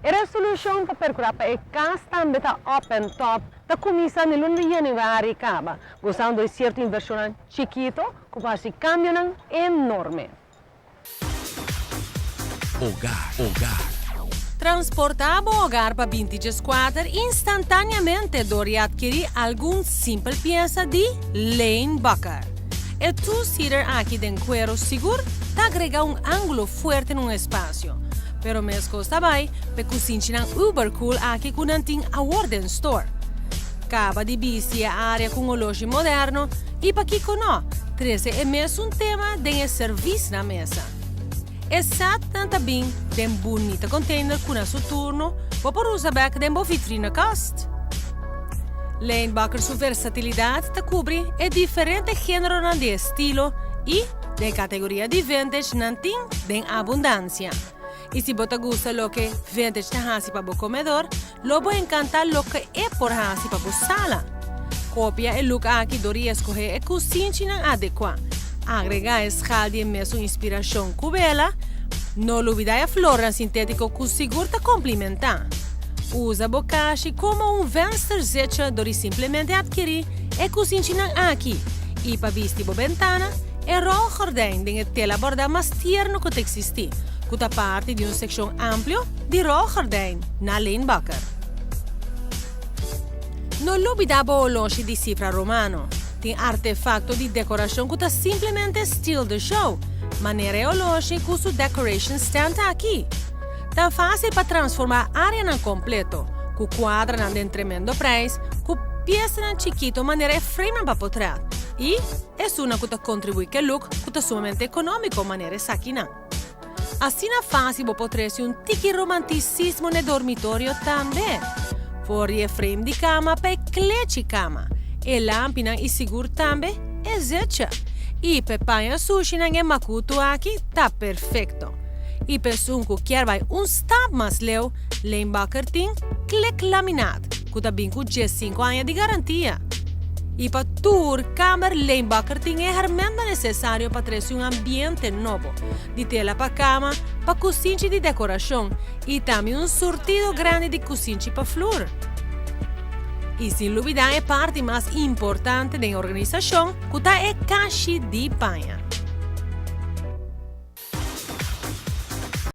E resolucion pa percura pa e cas tambe ta up and top ta cuminsa na luna di januari caba, gozando di cierto inversionnan chikito cu por haci cambionan enorme. Hogar, hogar. Transportá bo hogar pa 2014 instantáneamente dor di adquirí algun simpel piesa di Lane Bakker. E two-seater aki den cuero sigur ta agrega un ángulo fuerte na un espacio. Pero mescos ta bay p'e cusinchinan uber cool aki cu nan tin awor den store. Caba di bisti e area cu un oloshi moderno y pakico no, trece e mesun tema den e service na mesa. E setnan ta bin den bunita container cu na su turno bo por usa bek den bo vitrina kast. Leenbakker su versatilidad ta cubri e diferente generonan di estilo y den categoria di vintage nan tin den abundancia. Y si bo ta gusta loke vintage ta haci pa bo comedor, lo bo encanta loke e por haci pa bo sala. Copia e look aki dor di escoge e cusinchinan adecua. Agrega e schaal di e mesun inspiracion cu bela. No lubida e flornan sintetico cu sigur ta complimenta. Usa bo kashi como un vensterzitje dor di simplemente adkiri e cusinchinan aki. Y pa bisti bo bentana, e rolgordijn den e tela borda mas tierno cu ta existi, cu ta parti di un seccion amplio di rolgordijn na Leenbakker. No lubida bo oloshi di cifra romano. Tin artefacto di decoracion cu ta simplemente steal the show, manera e oloshi cu su decoration stand aki. Ta facil pa transforma areanan completo, cu cuadranan den tremendo prijs, cu piesanan chikito manera e framenan pa potret y esunnan cu ta contribui cu e look cu ta sumamente economico manera esakinan. Asina fácil bo por trece un tiki romanticismo n'e dormitorio tambe. For di e frame di cama pa e klechi cama, e lampinan y sigur tambe e zetja. Y p'e paña sushinan e makutu aki ta perfecto. Y p'esun cu kier bai un stap mas leu, Leenbakker tin Klik Laminaat cu ta bin cu 15 aña di garantia. Y pa tur kamber Leenbakker tin e hermenta necesario pa trece un ambiente nobo, di tela pa cama, pa cusinchi di decoracion y tambe un surtido grandi di cusinchi pa flur. Y sin lubida e parti mas importante den organisacion cu ta e kashi di paña.